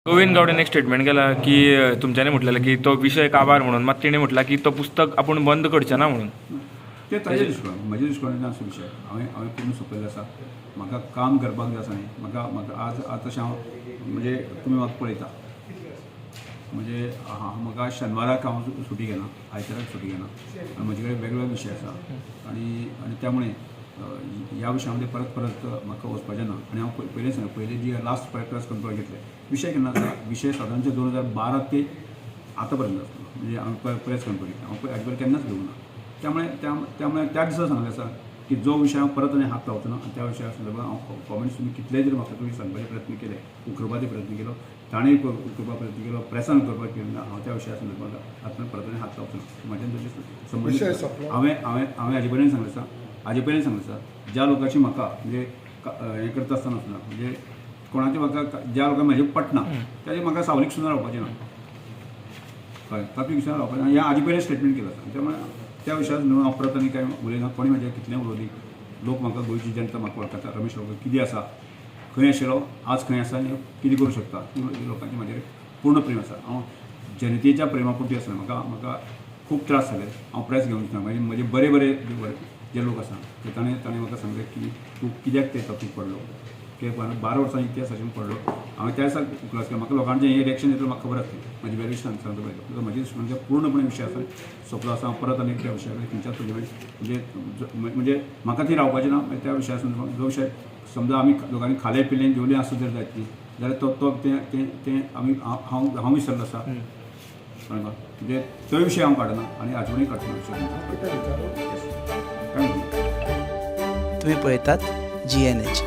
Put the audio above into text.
गोविंद गावडेन एक स्टेटमेंट केला की तुमच्यांनी म्हटलेलें की तो विशय काबार म्हणून, मात तेणी म्हटलां की तो पुस्तक आपूण बंद करचें ना म्हणून. ते ताजे दृश्टिकोण, म्हज्या दृश्टिकोणान असो विशय हांवें हांवें पूर्ण सोंपयल्लो आसा. म्हाका काम करपाक जाय आसा न्ही. म्हाका म्हाका आज आज तशें हांव म्हणजे तुमी म्हाका पळयता, म्हणजे म्हाका शेनवाराक हांव सुटी घेना, आयताराक सुटी घेना आनी म्हजे कडेन वेगवेगळे विशय आसा आनी आनी त्यामुळे ह्या विशयामध्ये परत परत म्हाका वचपाचें ना. आनी हांव पयलीं सांगलें, पयलीं जी लास्ट प्रेस कॉन्फरन्स घेतले, विशय केन्ना आसा, विशय सादारणचे 2012 ते आतां पर्यंत आसलो. म्हणजे हांवें प्रेस कॉन्फरन्स घेतली, हांव हाजे पयलीं केन्नाच घेवंक ना. त्यामुळे त्यामुळे त्या दिसा सांगलें आसा की जो विशय हांव परत आनी हात लावचो ना आनी त्या विशया संदर्भात हांव कॉमेंट्स तुमी कितलेय जरी म्हाका तुमी सांगपाचे प्रयत्न केले, उखलपाचे प्रयत्न केलो, ताणें उखलपाक प्रयत्न केलो, प्रेसान करपाक केलो ना, हांव त्या विशया संदर्भात आतां परत आनी हात लावचो ना. म्हज्यान तशें विशय संबंदीत सोंपलो. हांवें हांवें हांवें हाजे पयलीं सांगलें आसा, हाजे पयलीं सांगलें आसा, ज्या लोकांची म्हाका म्हणजे हें करता आसतना सुद्दां, म्हणजे कोणाचें म्हाका, ज्या लोकांक म्हजें पटना, ताजें म्हाका सावलीक सुद्दां रावपाचें ना. कळ्ळें? तातूंत विशयान रावपाचें ना. हें हाजे पयलें स्टेटमेंट केलें आसा. त्यामुळे त्या विशयान न्हू हांव परत आनी कांय उलयना. कोणी म्हजें कितलें उलोवनी, लोक म्हाका, गोंयची जनता म्हाका वळखता. रमेश गांवकर कितें आसा, खंय आशिल्लो, आज खंय आसा आनी कितें करूं शकता, ही लोकांचें म्हजेर पूर्ण प्रेम आसा. हांव जनतेच्या प्रेमा पुरती आसना. म्हाका म्हाका खूब त्रास जाले. हांव प्रेस घेवन वचना. मागीर म्हजे बरे बरे जे बरे जे लोक आसा ते ताणें ताणें म्हाका सांगलें की तूं कित्याक ते तातूंत पडलो, की 12 वर्सां इतिहासाचेर पडलो. हांवें त्या दिसा उखलास केलो. म्हाका लोकांचें हें रिएक्शन येतलें म्हाका खबर आसलें. म्हजी वेल सांगता पळय, म्हजे म्हणजे पूर्णपणे विशय आसा सोंपलो आसा. हांव परत आनी त्या विशया कडेन खंयच्याच म्हणजे म्हणजे म्हाका ती रावपाची ना. मागीर त्या विशया संदर्भात जो विशय समजा आमी लोकांनी खाले पिले जेवले आसत जर जायत न्ही जाल्यार तो तो तें तें तें आमी हांव हांव हांव विसरलो आसा. कळ्ळें का? म्हणजे तो विशय हांव काडना आनी आजूनय काडना विशय. कितें विचारू? Thank you. तुम्ही पळयतात जीएनएच.